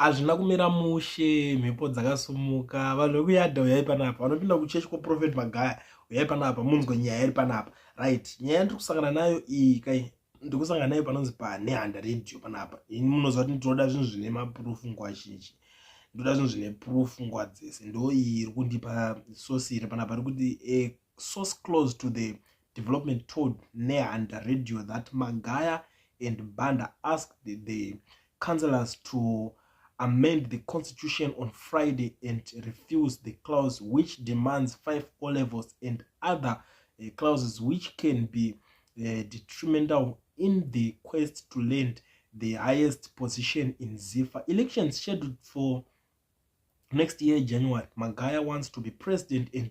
Hazvina kumira mushe, mhepo dzakasumuka. Vanhu vekuyadha uyai panapa, vanopinda kuchechi kwaProphet Magaya uyai panapa munzwe nyaya iri panapa. Right, nyaya yandiri kusangana nayo iyi kai, ndiri kusangana nayo panonzi paNehanda Radio panapa. Ini munoziva kuti ndinoda zvinhu zvine maproof nguva zhinji, ndoda zvinhu zvine proof nguva dzese. Ndo iyi iri kundipa source iri panapa, iri kuti a source close to the development told Nehanda Radio that Magaya and Banda asked the councillors to amend the constitution on Friday and refuse the clause which demands 5 O levels and other clauses which can be detrimental in the quest to land the highest position in ZIFA. Elections scheduled for next year, January. Magaya wants to be president and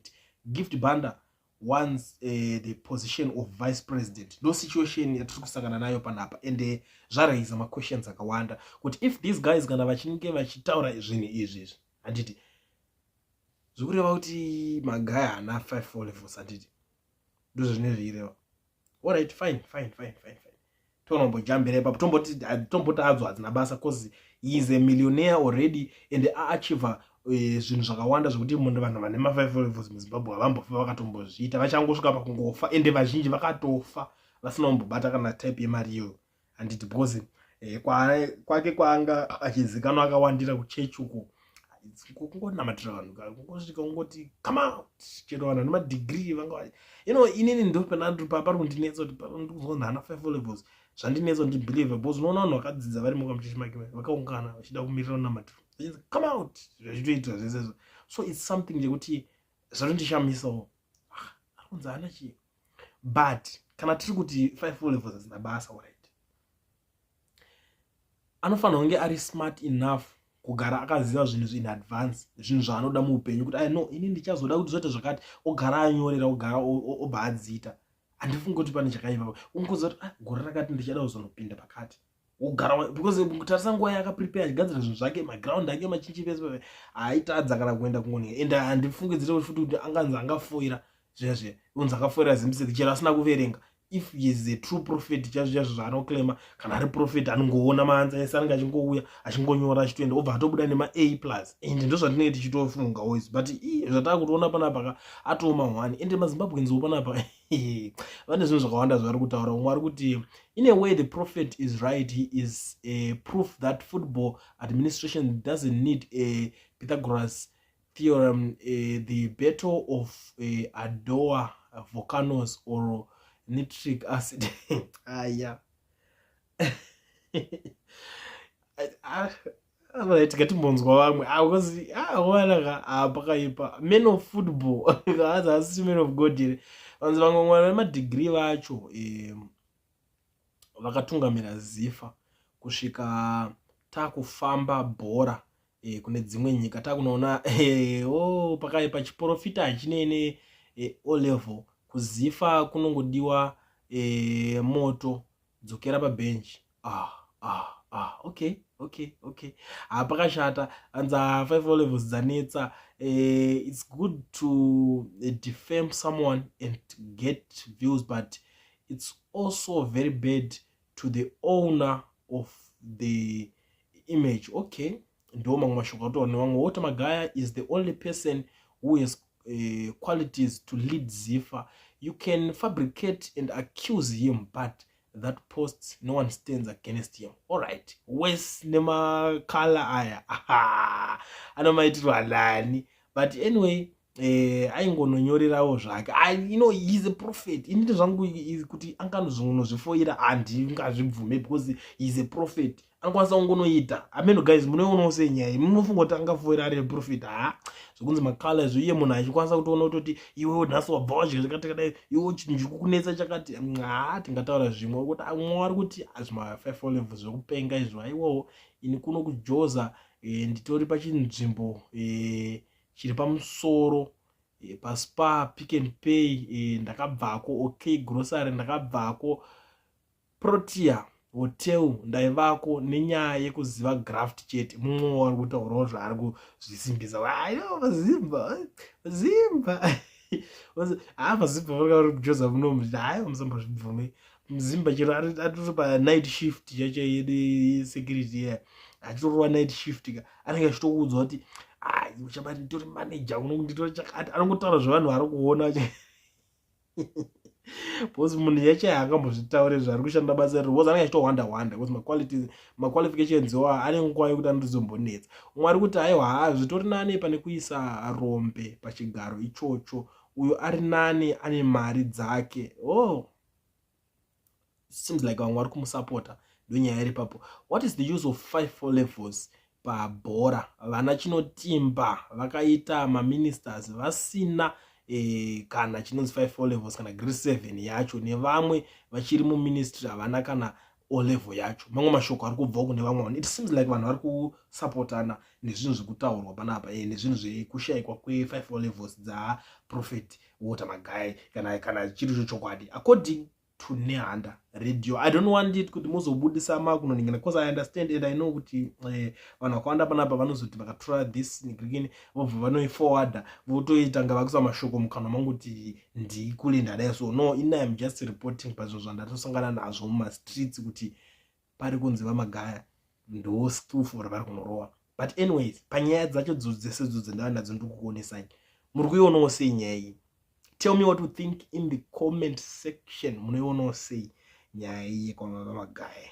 Gift Banda wants the position of vice president. Ndo situation yatiri kusangana nayo panapa, and zvaraisa maquestions akawanda kuti if these guys kana vachinge vachitaura zvinhu izvi izvi, handiti zvikureva kuti Magaya haana 5 levels? Handiti ndo zvazvinenge zvichireva? Alright, fine, fine, fine, fine, fine. Tonombojambira ipapo, tomboti adzo hadzina basa, 'cause he is a millionaire already and aachieva zvinhu zvakawanda zvekuti munhu, vanhu vane ma5 levels muZimbabwe havambofa vakatombozviita, vachangosvika pakungofa. Ende vazhinji vakatofa vasina kumbobata kana type yemari iyoyo, handiti? Because kwake kwaanga achizikanwa akawandira kuchechi uko, kungonamatira vanhu, kungosvika kungoti "Come out". Chero vanhu vane madegree vanga inini ndo pari kundinetsa kuti ndikuzonzi haana 5 levels. Zvandinetsa ndibelieve, because unoona vanhu vakadzidza vari mukamuchechi make vakaungana vachida kumirira unamatiro, vachinzi "Come out", zvichitoitwa zvese. So it's something chekuti zvatondishamisawo. Ah, ari kunzi haana chii, but kana tiri kuti 5 levels hadzina basa, alright, anofanira kunge ari smart enough kugara akaziva zvinhu in advance, zvinhu zvaanoda muupenyu, kuti ai no, ini ndichazoda kuti zvoite zvakati, ogara anyorera, ogara obva adziita. Handifungi kuti pane chakaipa. Ungoziva kuti, ah, gore rakati ndichada kuzonopinda pakati, wogara, because kutarisa nguva yakaprepare achigadzira zvinhu zvake, maground ake machinji pese haaitadza kana kuenda kungonika. Ende handifungidzire futi kuti anganzi angafoira zviya zviya, unzi akafoira ZIMSEC chero asina kuverenga. If he is a true prophet chaizvo chaizvo zvaanoclaima, kana ari prophet, anongoona maanswer ese anenge achingouya, achingonyora, achitoenda, obva atobuda nema-A plus. And ndo zvatinenge tichitofunga always, but i zvataa kutoona panapa atooma one. Ende maZimbabweanswo panapa vane zvinhu zvakawanda zvavari kutaura. Umwe ari kuti, "In a way the prophet is right. He is a proof that football administration doesn't need a Pythagoras theorem, the battle of Adowa volcanoes or nitric acid." Aya, right, ngatimbonzwa vamwe, because awanaka pakaipa. Man of football hazi asisi man of God here? Vanzi vamwe mwana vemadegree vacho vakatungamira ZIFA kusvika takufamba bhora kune dzimwe nyika, takunoona oh, pakaipa. Chiprofita hachinene O level, kuZIFA kunongodiwa moto. Dzokera pabhenji. Ah, ah, ah, okay, hapakashata. Anzi 5 levels dzanetsa. It's good to defame someone and get views, but it's also very bad to the owner of the image. Okay, ndo mamwe mashoko ataura nevamwe woti Magaya is the only person who has qualities to lead ZIFA. You can fabricate and accuse him, but that post no one stands against him. Alright, wes nemakala aya anomaitirwa nani? But anyway, aingononyorerawo zvake. He's a prophet. Inini zvangu kuti anganozvonozvifoira handingazvibvume, because he is a prophet, anokwanisa kungonoita ameno. Guys, munoionawo sei nyaya? Munofunga kuti angafoira ari prophet? Ha, zvokunzi makala izvo, iye munhu achikwanisa kutoona kutoti iwewo nhasi wabva wadya zvakati kadai, iwe chinhu chikukunetsa chakati. Ha, tingataura zvimwe kuti mwe ari kuti zvima5 level zvekupenga izvo. Aiwawo, ini kuno kuJoza nditori pachinzvimbo chiri pamusoro paSpar, Pick and Pay ndakabvako, OK Grocery ndakabvako, Protea Hotel ndaivako, nenyaya yekuziva graft chete. Mumwe wari kutaurawo zvaari kuzvisimbisa. Aiwa, mazimba, mazimba, ha, mazimba vari kuJoza munomu. Haiwa, musambozvibvume. Muzimba chero atori panight shift chacho yedu yesecurity iya. Achitorova night shift ka, anenge achitokuudza kuti ai, uchabati nditori manager uno, nditori chakati. Anongotaura zvevanhu vari kuona, because munhu yacho haakambozvitaure zvaari kushanda basa riri, because anenge achitowanda wanda, because maqualities, maqualifications wa ane nguva yekuti anotozombonetsa. Umwe ari kuti, "Aiwa, haa, zvitori nani pane kuisa rombe pachigaro ichocho. Uyo ari nani, ane mari dzake." Oh, seems like vamwe vari kumusapota. Ndonyaya iri papo. "What is the use of five four levels pabhora? Vana Chinotimba vakaita maministers vasina kana chinonzi five four levels kana grade seven yacho, nevamwe vachiri muministry havana kana O level yacho." Mamwe mashoko ari kubvawo kune vamwe vanhu. It seems like vanhu vari kusapotana nezvinhu zvekutaurwa panapa, nezvinhu zvekushayikwa kwe5 O levels dzaProphet Walter Magaya, kana chiri chochokwadi, according to Nehanda Radio. I don't want it kuti muzobudisa makunoningana, because I understand and I know kuti vanhu vakawanda panapa vanozoti vakatora this nigirikini, vobva vanoiforwarda, votoita nga vakuisa mashoko mukanwa mangu kuti ndikule ndadai. So no, ini am just reporting pazvinhu zvandatosangana nazvo mumastreets, kuti pari kunzi VaMagaya ndo skillful ravari kunorova. But anyways, panyaya dzacho dzese dzo ndava nadzo, ndiri kukuonesai. Muri kuionawo sei nyaya iyi? Tell me what you think in the comment section. Munoionawo sei nyaya iyi yekwaVaMagaya?